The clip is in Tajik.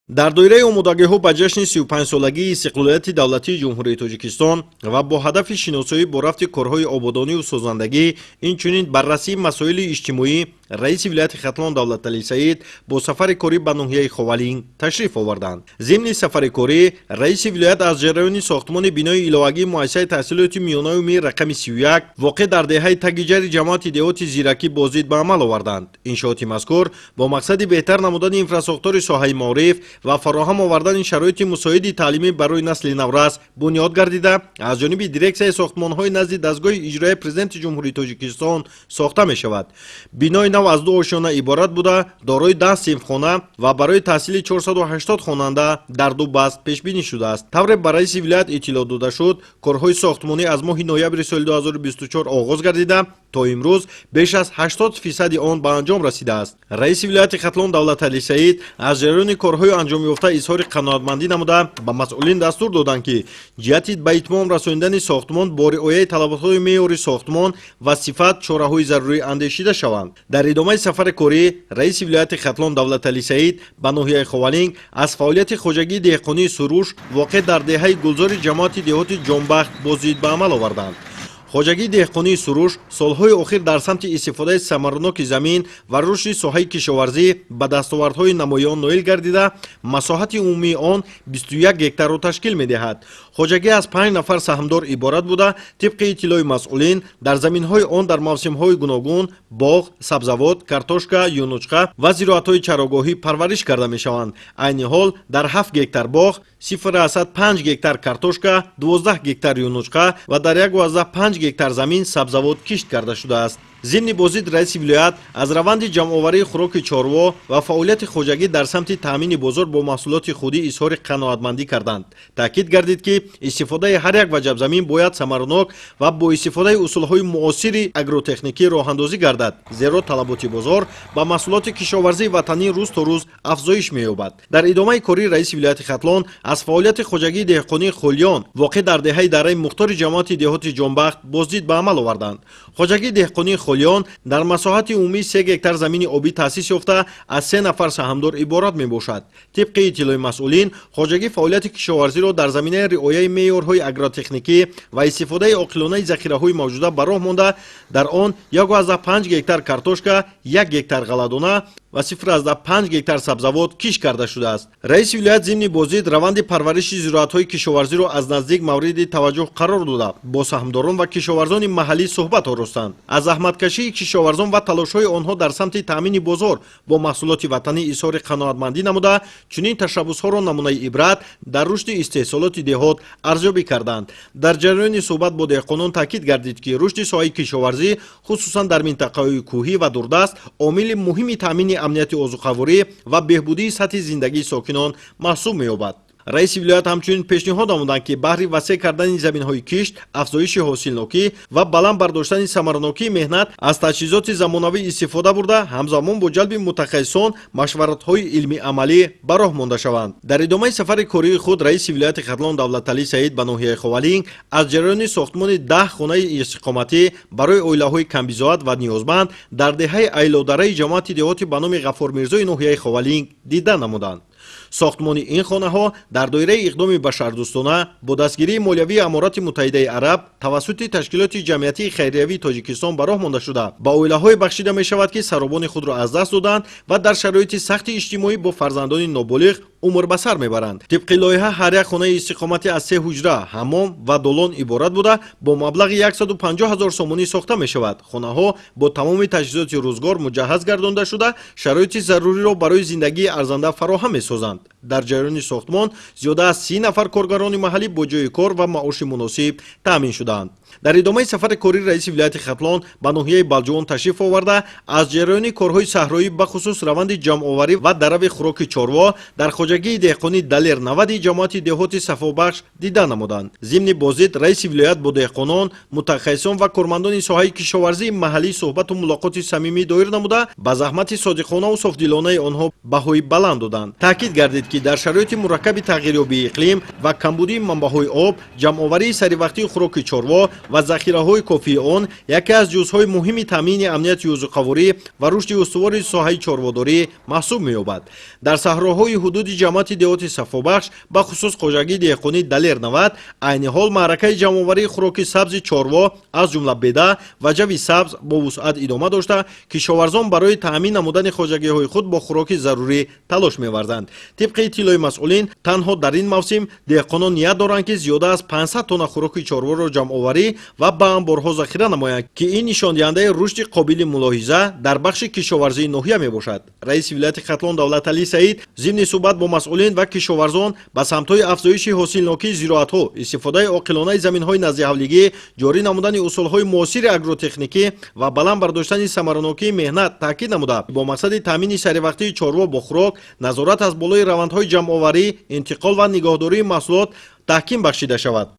Дар доираи омодагиҳо ба ҷашни 35-солагии истиқлолияти давлатии Ҷумҳурии Тоҷикистон ва бо ҳадафи шиносоӣ бо рафти корҳои ободониву созандагӣ, инчунин баррасии масоили иҷтимоӣ, раиси вилояти Хатлон Давлаталӣ Саид бо сафари корӣ ба ноҳияи Ховалинг ташриф оварданд. Зимни сафари корӣ раиси вилоят аз ҷараёни сохтмони бинои иловагии муассисаи таҳсилоти миёнаи умумии рақами 31, воқеъ дар деҳаи Тагиҷари ҷамоати деҳоти Зиракӣ, боздид ба амал оварданд. Иншооти мазкур бо мақсади беҳтар намудани инфрасохтори соҳаи маориф ва фароҳам овардани шароити мусоиди таълимӣ барои насли наврас бунёд гардида, аз ҷониби дирексияи сохтмонҳои назди дастгоҳи иҷроияи Президенти Ҷумҳурии Тоҷикистон сохта мешавад. Бинои нав аз ду ошёна иборат буда, дорои 10 синфхона ва барои таҳсили 480 хонанда дар ду баст пешбинӣ шудааст. Тавре ба раиси вилоят иттилоъ дода шуд, корҳои сохтмонӣ аз моҳи ноябри соли 2024 оғоз гардида, то имрӯз беш аз 80 фисади он ба анҷом расидааст. Раиси вилояти Хатлон Давлаталӣ Саид аз ҷараёни корҳои анҷомёфта изҳори қаноатмандӣ намуда, ба масъулин дастур доданд, ки ҷиҳати ба итмом расонидани сохтмон бо риояи талаботҳои меъёри сохтмон ва сифат чораҳои зарурӣ андешида шаванд. Дар идомаи сафари корӣ раиси вилояти Хатлон Давлаталӣ Саид ба ноҳияи Ховалинг аз фаъолияти хоҷагии деҳқонии Суруш, воқеъ дар деҳаи Гулзори ҷамоати деҳоти Ҷонбахт, боздид ба амал оварданд. Хоҷагии деҳқонии Суруш солҳои охир дар самти истифодаи самараноки замин ва рушди соҳаи кишоварзӣ ба дастовардҳои намоён ноил гардида, масоҳати умумии он 21 гектарро ташкил медиҳад. Хоҷагӣ аз панҷ нафар саҳмдор иборат буда, тибқи иттилои масъулин, дар заминҳои он дар мавсимҳои гуногун боғ, сабзавот, картошка, юнучқа ва зироатҳои чарогоҳӣ парвариш карда мешаванд. Айни ҳол дар 7 гектар боғ, 0,5 гектар картошка, 12 гектар юнучқа ва дар 1,5 гектар замин сабзавот кишт карда шудааст. Зимни боздид раиси вилоят аз раванди ҷамъоварии хӯроки чорво ва фаъолияти хоҷагӣ дар самти таъмини бозор бо маҳсулоти худӣ изҳори қаноатмандӣ карданд. Таъкид гардид, ки истифодаи ҳар як ваҷаб замин бояд самаранок ва бо истифодаи усулҳои муосири агротехникӣ роҳандозӣ гардад, зеро талаботи бозор ба маҳсулоти кишоварзии ватанӣ рӯз то рӯз афзоиш меёбад. Дар идомаи корӣ раиси вилояти Хатлон аз фаъолияти хоҷагии деҳқонии Холиён, воқеъ дар деҳаи Дараи Мухтори ҷамоати деҳоти Ҷонбахт, боздид ба амал оварданд. Хоҷагии деҳқонии Холиён дар масоҳати умумии 3 гектар замини обӣ таъсис ёфта, аз се нафар саҳмдор иборат мебошад. Тибқи иттилои масъулин, хоҷагӣ фаъолияти кишоварзиро дар заминаи риояи меъёрҳои агротехникӣ ва истифодаи оқилонаи захираҳои мавҷуда ба роҳ монда, дар он 1,5 гектар картошка, 1 гектар ғалладона ва 0,5 гектар сабзавот кишт карда шудааст. Раиси вилоят зимни боздид раванди парвариши зироатҳои кишоварзиро аз наздик мавриди таваҷҷӯҳ қарор дода, бо саҳмдорон ва кишоварзони маҳаллӣ суҳбат оростанд. Аз заҳматкашии кишоварзон ва талошҳои онҳо дар самти таъмини бозор бо маҳсулоти ватанӣ изҳори қаноатмандӣ намуда, чунин ташаббусҳоро намунаи ибрат дар рушди истеҳсолоти деҳот арзёбӣ карданд. Дар ҷараёни суҳбат бо деҳқонон таъкид гардид, ки рушди соҳаи кишоварзӣ, хусусан дар минтақаҳои кӯҳӣ ва дурдаст, омили муҳими таъмини амнияти озуқаворӣ ва беҳбудии сатҳи зиндагии сокинон маҳсуб меёбад. Раиси вилоят ҳамчунин пешниҳод намуданд, ки баҳри васеъ кардани заминҳои кишт, афзоиши ҳосилнокӣ ва баланд бардоштани самаранокии меҳнат аз таҷҳизоти замонавӣ истифода бурда, ҳамзамон бо ҷалби мутахассисон машваратҳои илмӣ-амалӣ ба роҳ монда шаванд. Дар идомаи сафари кории худ раиси вилояти Хатлон Давлаталӣ Саид ба ноҳияи Ховалинг аз ҷараёни сохтмони 10 хонаи истиқоматӣ барои оилаҳои камбизоат ва ниёзманд дар деҳаи Айлодараи ҷамоати деҳоти ба номи Ғафформирзои ноҳияи Ховалинг дида намуданд. Сохтмони ин хонаҳо дар доираи иқдоми башардӯстона бо дастгирии молиявии Аморати Муттаҳидаи Араб тавассути ташкилоти ҷамъиятии хайриявии Тоҷикистон ба роҳ монда шуда, ба оилаҳое бахшида мешавад, ки саробони худро аз даст доданд ва дар шароити сахти иҷтимоӣ бо фарзандони ноболиғ умр ба сар мебаранд. Тибқи лоиҳа, ҳар як хонаи истиқоматӣ аз се ҳуҷра, ҳаммом ва долон иборат буда, бо маблағи 150 ҳазор сомонӣ сохта мешавад. Хонаҳо бо тамоми таҷҳизоти рӯзгор муҷаҳҳаз гардонда шуда, шароити заруриро барои зиндагии арзанда фароҳам месозанд. Дар ҷараёни сохтмон зиёда аз 30 нафар коргарони маҳаллӣ бо ҷойи кор ва маоши муносиб таъмин шудаанд. Дар идомаи сафари корӣ раиси вилояти Хатлон ба ноҳияи Балҷувон ташриф оварда, аз ҷараёни корҳои саҳроӣ, бахусус раванди ҷамъоварӣ ва дарави хӯроки чорво дар хоҷагии деҳқонии Далер Навади ҷамоати деҳоти Сафобахш дида намуданд. Зимни боздид раиси вилоят бо деҳқонон, мутахассисон ва кормандони соҳаи кишоварзии маҳаллӣ суҳбату мулоқоти самимӣ доир намуда, ба заҳмати содиқонаву софдилонаи онҳо баҳои баланд доданд. Таъкид гардид. гардид, ки дар шароити мураккаби тағйирёбии иқлим ва камбудии манбаъҳои об, ҷамъоварии саривақтии хӯроки чорво ва захираҳои кофии он яке аз ҷузъҳои муҳими таъмини амнияти озуқаворӣ ва рушди устувори соҳаи чорводорӣ маҳсуб меёбад. Дар саҳроҳои ҳудуди ҷамоати деҳоти Сафобахш, бахусус хоҷагии деҳқонии Далер 90, айни ҳол маъракаи ҷамъоварии хӯроки сабзи чорво, аз ҷумла беда ва ҷави сабз, бо вусъат идома дошта, кишоварзон барои таъмин намудани хоҷагиҳои худ бо хӯроки зарурӣ талош меварзанд. Тибқи иттилои масъулин, танҳо дар ин мавсим деҳқонон ният доранд, ки зиёда аз 500 тонна хӯроки чорворо ҷамъоварӣ ва ба анборҳо захира намоянд, ки ин нишондиҳандаи рушди қобили мулоҳиза дар бахши кишоварзии ноҳия мебошад. Раиси вилояти Хатлон Давлаталӣ Саид зимни суҳбат бо масъулин ва кишоварзон ба самтҳои афзоиши ҳосилнокии зироатҳо, истифодаи оқилонаи заминҳои наздиҳавлигӣ, ҷорӣ намудани усулҳои муосири агротехникӣ ва баланд бардоштани самаранокии меҳнат таъкид намуда, бо мақсади таъмини саривақтии чорво бо хӯрок назорат аз болои равандҳои ҷамъоварӣ, интиқол ва нигоҳдории маҳсулот таҳким бахшида шавад.